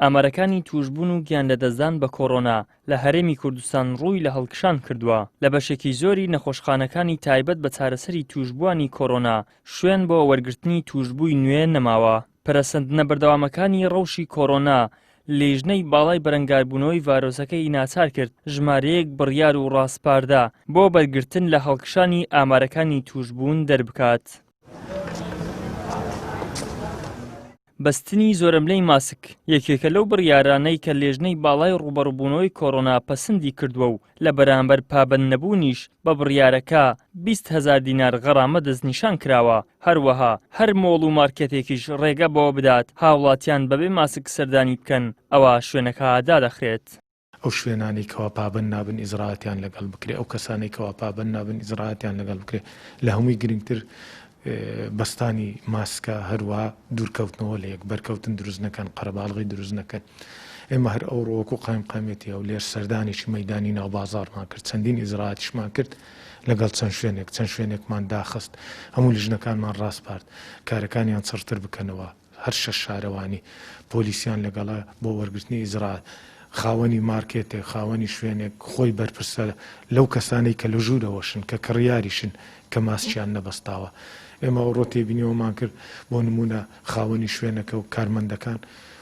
ئامارەکانی تووشبوون و گیانلەدەستدان بە کۆرۆنا لە هەرێمی کوردستان ڕووی لە هەڵکشان کردووە، لە بەشێکی زۆری نەخۆشخانەکانی تایبەت بە چارەسەری تووشبووانی کۆرۆنا شوێن بۆ وەرگرتنی تووشبووی نوێ نەماوە. پەرەسەندنە بەردەوامەکانی ڕەوشی کۆرۆنا لیژنەی باڵای بەرەنگاربوونەوەی ڤایرۆسەکەی ناچار کرد ژمارەیەک بڕیار و ڕاسپاردە بۆ بەرگرتن لە هەڵکشانی ئامارەکانی تووشبوون دەربکات. بەستنی زۆرەملێی ماسک یەکێکە لەو بڕیارانەی کە لێژنەی باڵای ڕووبەڕووبوونەوەی کۆرۆنا پەسندی کردووە و لە بەرامبەر پابەندنەبوونیش بە بڕیارەکە 20 هەزار دینار غەرامە دەستنیشان کراوە، هەروەها هەر مۆڵ و مارکێتێکیش ڕێگە بەوە بدات هاوڵاتیان بەبێ ماسک سەردانی بکەن ئەوا شوێنەکە دادەخرێت. ئەو شوێنانەی کەوا پابەند نابن ئیجرائاتیان لەگەڵ بکرێ، ئەو کەسانەی کەوا پابەند نابن ئیجرائاتیان لەگەڵ بکرێ، لە هەمووی گرنگتر بەستانی ماسکە، هەروەها دوورکەوتنەوە لە یەک، بەرکەوتن دروست نەکەن، قەرەباڵغی دروست نەکەن. ئێمە هەر ئەوڕۆ وەکوو قایمقامیەتی هەولێر سەردانێکی مەیدانی ناو بازاڕمان کرد، چەندین ئیجرائاتیشمان کرد لەگەڵ چەند شوێنێک، چەند شوێنێکمان داخست، هەموو لیژنەکانمان ڕاسپارد کارەکانیان چڕتر بکەنەوە. هەر شەش شارەوانی پۆلیسیان لەگەڵە بۆ وەرگرتنی ئیجرائات. خاوەنی مارکێتێک، خاوەنی شوێنێک خۆی بەرپرسە لەو کەسانەی کە لە ژوورەوەشن، کە کڕیاریشن، کە ماسکیان نەبەستاوە. ئێمە ئەوڕۆ تێبینیەوەمان کرد، بۆ نموونە خاوەنی شوێنەکە و کارمەندەکان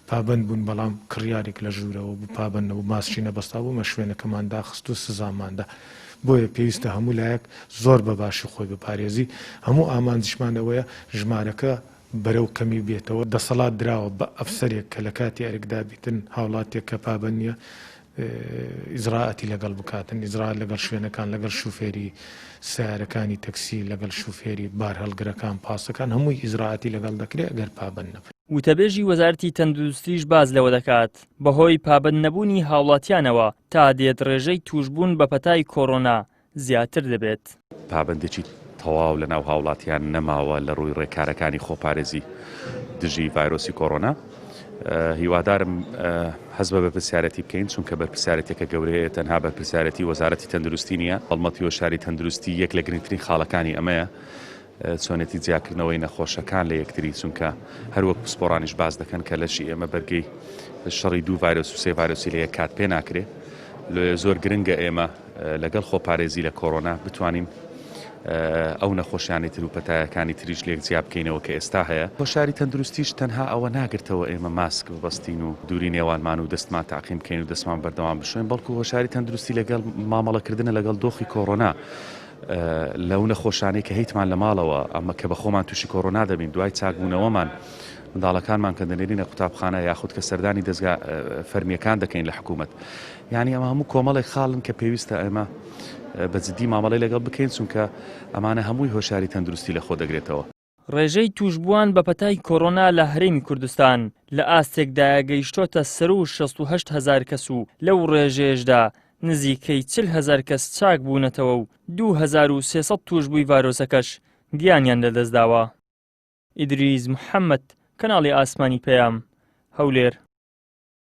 پابەند بوون، بەڵام کڕیارێک لە ژوورەوە بوو پابەند نەبوو، ماسکی نەبەستابوو، ئێمە شوێنەکەمان داخست و سزامان دا. بۆیە پێویستە هەموو لایەک زۆر بە باشی خۆی بپارێزی. هەموو ئامانجیشمان ئەوەیە ژمارەکە بەرەو کەمی بێتەوە، دەسەڵات دراوە بە ئەفسەرێک کە لە کاتی ئەرکدا بیتن، هاوڵاتیەک کە پابەند نیە ئیجرائاتی لەگەڵ بکاتن، ئیجرائات لەگەڵ شوێنەکان، لەگەڵ شوفێری سەیارەکانی تەکسی، لەگەڵ شوفێری بارهەڵگرەکان، پاسەکان، هەمووی ئیجرائاتی لەگەڵ دەکرێت ئەگەر پابەند نەبن. وتەبێژی وەزارەتی تەندروستیش باس لەوە دەکات، بەهۆی پابەند نەبوونی هاوڵاتیانەوە تا دێت ڕێژەی تووشبوون بە پەتای کۆرۆنا زیاتر دەبێت. پابەندێکی تەواو لەناو هاوڵاتیان نەماوە لە ڕووی ڕێکارەکانی خۆپارێزی دژی ڤایرۆسی کۆرۆنا. هیوادارم هەست بە بەرپرسیارەتی بکەین چونکە بەرپرسیارەتێکە گەورەیە تەنها بەرپرسیارەتی وەزارەتی تەندروستی نییە هەڵمەتی هۆشیاری تەندروستی یەک لە گرنگترین خاڵەکانی ئەمەیە چۆنێتی جیاکردنەوەی نەخۆشەکان لە یەکتری، چونکە هەروەک پسپۆڕانیش باس دەکەن کە لەشی ئێمە بەرگەی شەڕی دوو ڤایرۆس و سێ ڤایرۆسی لە یەک کات پێ ناکرێ. لۆیە زۆر گرنگە ئێمە لەگەڵ خۆپارێزی لە کۆرۆنا بتوانین ئەو نەخۆشیانەی تر و پەتایەکانی تریش لێک جیا بکەینەوە کە ئێستا هەیە. هۆشیاری تەندروستیش تەنها ئەوە ناگرتەوە ئێمە ماسک ببەستین و دووری نێوانمان و دەستمان تەعقیم بکەین و دەستمان بەردەوام بشۆین، بەڵکو هۆشیاری تەندروستی لەگەڵ مامەڵەکردنە لەگەڵ دۆخی کۆرۆنا. لەو نەخۆشانەی کە هەیتمان لە ماڵەوە ئەمە کە بە خۆمان تووشی کۆرۆنا دەبین دوای چاکبوونەوەمان منداڵەکانمان کە دەنێرینە قوتابخانە یاخود کە سەردانی دەزگا فەرمیەکان دەکەین لە حکوومەت یعنی ئەمە هەموو کۆمەڵێک خاڵن کە پێویستە ئێمە بە جدی مامەڵەی لەگەڵ بکەین چونکە ئەمانە هەمووی هۆشاری تەندروستی لە خۆ دەگرێتەوە. ڕێژەی تووشبووان بە پەتای کۆرۆنا لە هەرێمی کوردستان لە ئاستێکدایە گەیشتۆتە سەروو 68 هەزار کەس و لەو ڕێژەیەشدا نزیکەی 40 هەزار کەس چاک بوونەتەوە و 2300 تووشبووی ڤایرۆسەکەش گیانیان لەدەستداوە. ئیدریس محەممەد، کەناڵی ئاسمانی پەیام، هەولێر.